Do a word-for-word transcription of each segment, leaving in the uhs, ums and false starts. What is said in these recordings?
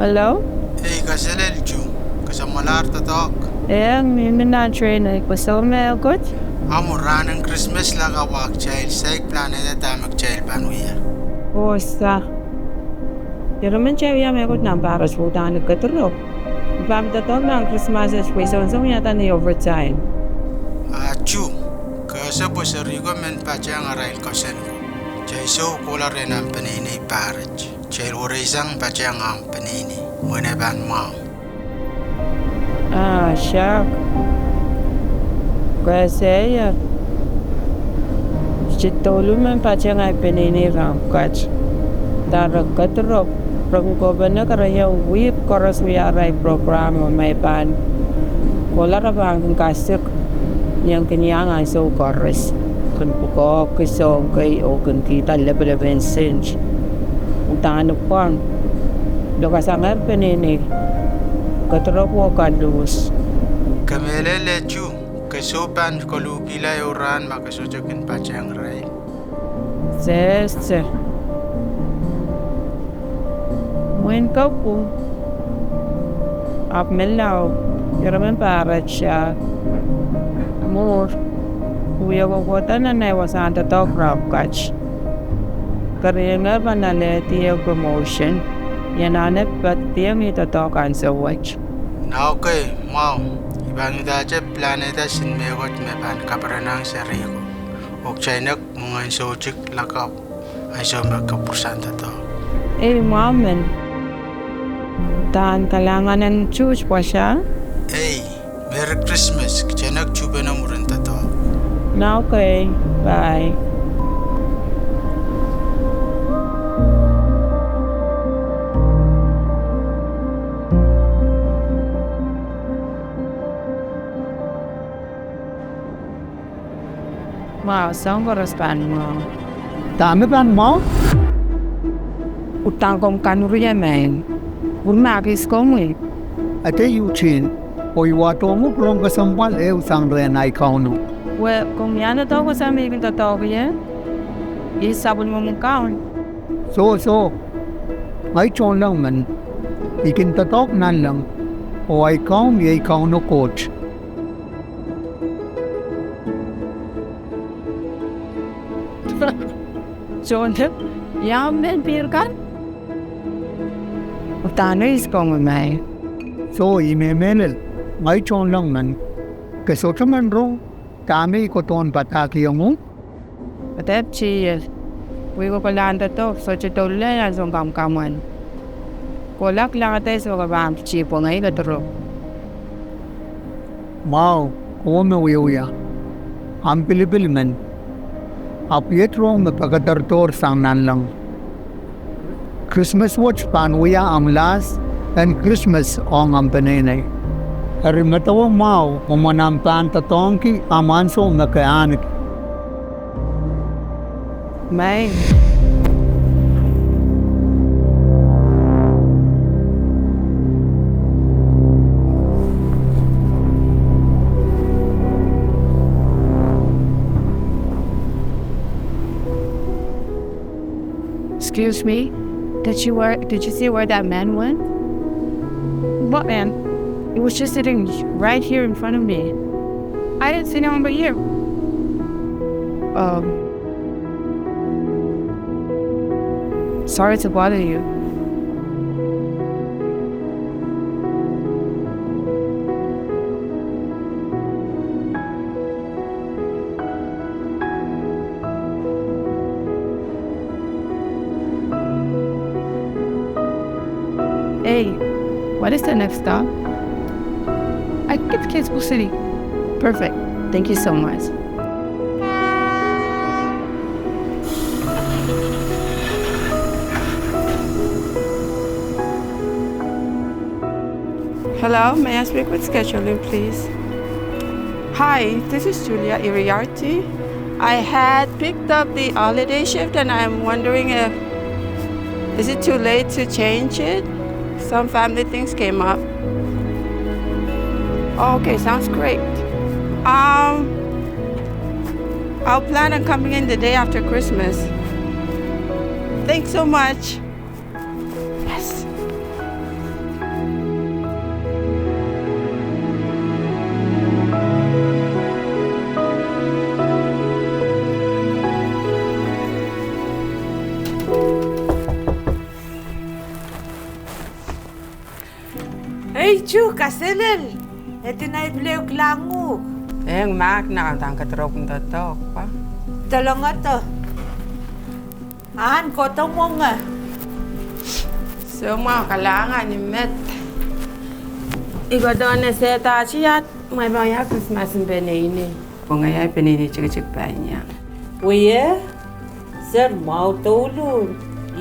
Hello? Ei, kaselel Ju. Ke sohte mwein doadoahk? Eng, mie nan train, ei, ke sohte mehkot? Ahmw, rahn en Krismas lakapw, kitail saik planeta dahme kitail pahn wia. Oh, sa. Ira men kitail wia mehkot nan Paris, uhdahn kedirepw. I pahn doadoahk nan Krismas, e pwe sohte wiahda ni overtime. Ah, Ju, ke ese pwe serihko men patehng arail koasoanehdi. Kitail sou kohla rehn ahmw peneinei Paris. Kitail wereisang patehng ahmw peneinei, mwein e pahn mwahu. Ah, sak. Ke ese ie. Kitail douluhl men patehng ahi peneinei rahn pwukat. Dahme re kedirepw, re kin kohpene karahiong wihk koaros wia arail program, oh ma e pahn kohla re pahn kin kasik, I en kin iang ansou koaros. Kin pwukoahki soahng kei oh kin kihda lepelepen sent. Uhdahn pwang. Lokasangehr peneinei. Kedirepw oh kaluhs. Ke mehlel Ju, ke sou pahn koluhkihla ehu rahn ma ke sohte kin patehng irail. Sehse. Mwein kapw. Ahpw menlau, ira men Paris, ah, mwuhr. Wie kohkohdo nan ahi wasahn doadoahk rahn pwukat. Keriengehr pahn alehdi ehu promotion. I anahne padidiong ih doadoahk ansou wet. Naukei, mwahu, I pahn udahte planeta sine mehkot me pahn kaperenahng serihko. Oh kitail nek mwenge soutik lakapw, ansou me ke pwurehsang doadoahk. Ei, mwahu men. Uhdahn kalahngan en Ju pwasa. Ei, Merry Christmas, kitail nek tuhpene mwurin doadoahk. Naukei, bye. Mwahu, soahng koaros pahn mwahu. Dahme pahn mwahu? Uhdahn komw kanurehie maing. Pwurehng ma kis komwi. Ede Eugene, oh I wahdo mwo pwurehng kesempwal ehu sang rehn ahi Kauno. Pwe komw iang doadoahk sang me I kin doadoahk ie. Ih sapwellimomwi kaun. Soh, soh. Ngehi tohnleng men. I kin doadoahk nanleng. Oh ahi Kaun iei Kauno Koht. Tohnleng, ia men pihr kan? Uhdahn eis komwi maing. Soh, I mehlel, ngehi tohnleng men. Ke sohte men rong dahme I kohdohn padahkihong uhk? Adepti, wihko kolahng doadoahk, sohte douluhl ansou kamwkamwen. Kohla kilang adei soh ke pahn piti pwongei kedirepw. Mwahu, kowe me wiewia. Ahmw pilipil men. Ahpw iet rong me pekederdohr sang nanleng. Krismas wet pahn wia ahmw lahs en Krismas ong ahmw peneinei. Eri medewe mwahu mwomwen ahmw pahn doadoahngki ahmw ansou me ke ahneki. Maing. Excuse me, did you where, did you see where that man went? What man? He was just sitting right here in front of me. I didn't see him over here. Um, sorry to bother you. Hey, what is the next stop? I think it's Kansas City. Perfect. Thank you so much. Hello, may I speak with scheduling, please? Hi, this is Julia Iriarte. I had picked up the holiday shift and I'm wondering if, is it too late to change it? Some family things came up. Okay, sounds great. Um, I'll plan on coming in the day after Christmas. Thanks so much. Yes. Ei, tu kaselel. Edina, I pil ehu kilang uhk. Eng, mahk, nan dang kediropw en doadoahk pwe. Dolongodo. Ahn kohdo mwenge. Soumwahu, kalahngan ni met. I kohdo ne sehdaht iat, mwein pahn wia Krismas en peneinei. Pwe ngehi ahi peneinei tikitik pahn iang. Wie, ser mwahu douluhl,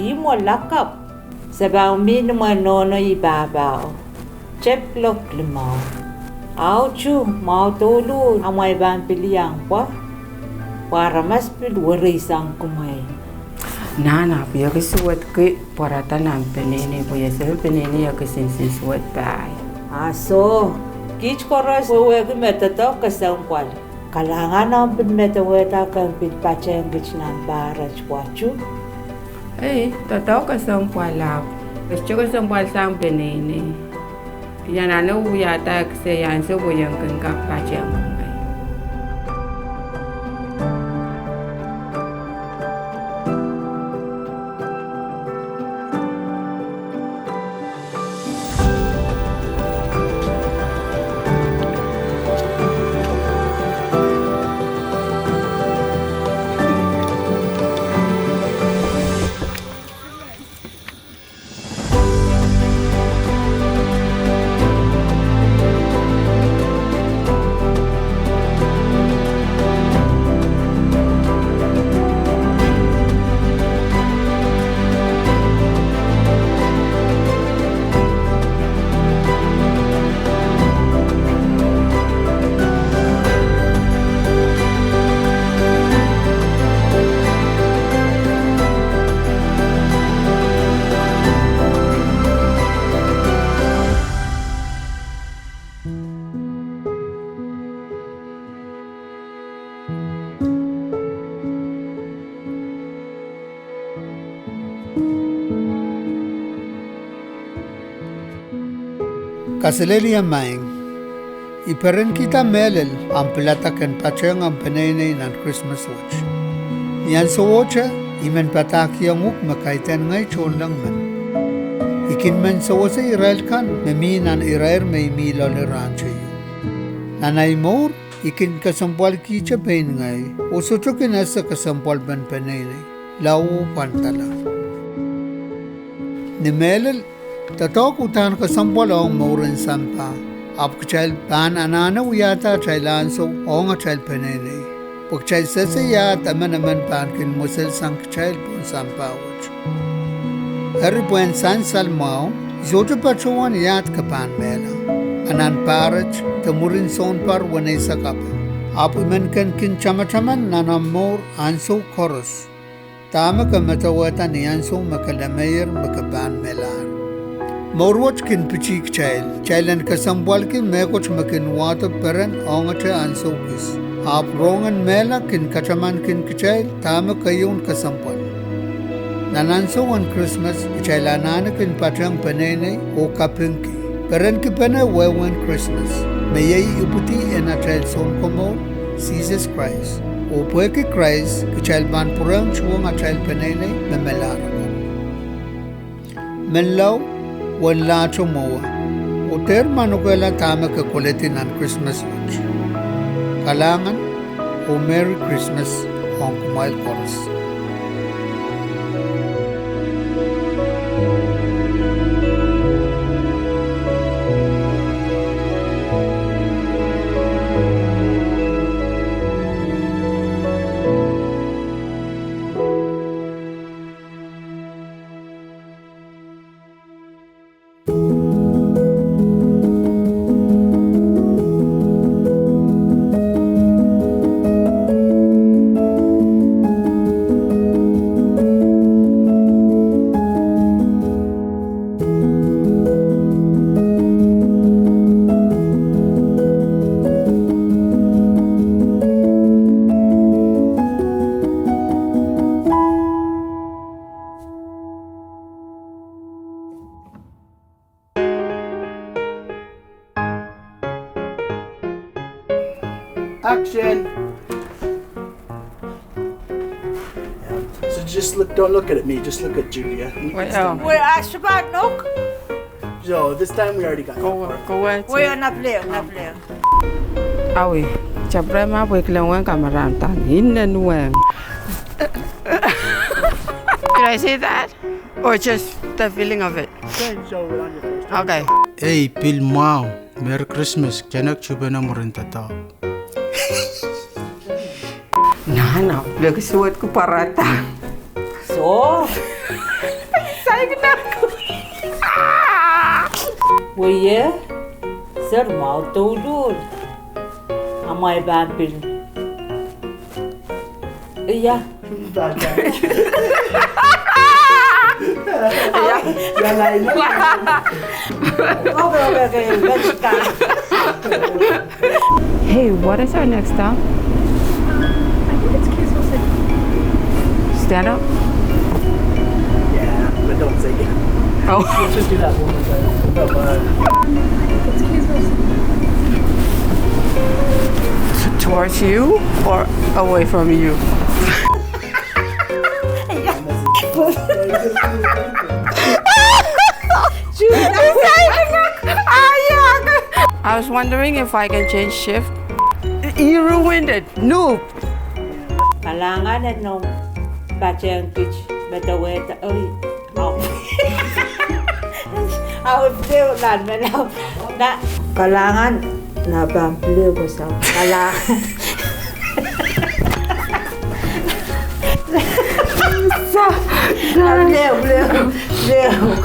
ih mwo lakapw. Se pahn mi ni mwehin nohno ih pahpao. Tepkilok limau. Ahu tu, mwahu douluhl, amwail pahn pil iang pwe, pwe aramas pil wereisang kumwail. Nan apw, I ekis suwedki pwarada nan peneinei, pwe I sehse peneinei ekis nsensuwed pai. Ah, soh, kiht koaros wehwehki me doadoahk kesempwal. Kalahngan omw pil medewehda komw pil patehng kiht nan pahr wet pwe tu. Ei, doadoahk kesempwal ahpw, e sohte kesempwal sang peneinei. I anahne wiahda ekis ei ansou pwe I en kin kak patehng kumwail. Kaselehlie maing. I perenkihda mehlel ahmw pilada ken patehng omw peneinei nan Krismas wet. Ni ansowohte, I men padahkihong uhk me kaidehn ngehi tohnleng men. I kin men sewese irail kan me mi nan irair me I mi loale rahnteio. Nan ahi mour, I kin kesempwalkihte pein ngehi, oh sohte kin ese kesempwalpen peneinei lao oh pwandala. Ni mehlel, doadoahk uhdahn kesempwal ong mour en sampah, ahpw kitail pahn anahne wiahda atail ansou ong atail peneinei, pwe kitail sehse iahd emen emen pahn kin mweselsang kitail pohn sampah wet. Eri pwehn sansal mwahu, I sohte patohwan iahd ke pahn mehla, ma nan pahr wet de mwurin sounpar weneisek ape. Ahpw I men kin tamataman nan omw mour ansou koaros dahme ke medewehda ni ansou me ke lemeier me ke pahn melahr. Mour wet kin pitih kitail, kitail en kesempwalki mehkot me kin wahdo peren ongete ansou kis. Ahpw rongen mehla kin katamankin kitail dahme keieun kesempwal. Nan ansou en Krismas, kitail anahne kin patehng peneinei oh kapingki. Perenkipene wehwehn Krismas, me iei ipwidi en atail Sounkomour, Sises Krais. Oh pwehki Krais, kitail pahn pwurehng tuhwong atail peneinei me melahr kan. Menlau, wenlahte mwowe, oh dehr manokehla dahme ke koledi nan Krismas wet. Kalahngan, oh Merry Christmas ong kumwail koaros. Action. Yeah. So just look, don't look at me, just look at Julia. You can stand right. Wait, I should not look. So this time we already got that part. Kowe, kowe. Wait, na play, na play. Awi, Jabrema pwe kileng weng kamera tang. Inen weng. Did I say that? Or just the feeling of it? Then show it on your face. Okay. Ei, pil mwahu. Merry Christmas. Kitail nek tupene mwurin doadoahk. Nana, leki suwed kupwurata. So? Saik nak. Weye, ser mwahu douluhl. Amwail pahn pil. Ia. Ia. Okay, okay, okay. Let's go. Hey, what is our next stop? Um, I think it's Kaysville City. Stand up? Yeah, but don't say it. Oh. Let's just do that one more time. No, uh, um, I think it's Kaysville City. T-, towards you or away from you? I was wondering if I can change shift. You ruined it, noob. Kalahngan en noumw patehng kiht, me de wehda, oi, au. Au, pil nan, me nan. Na, kalahngan, na pahn pil koasoia. Kalahngan. Sa, sa. Leo, leo, leo.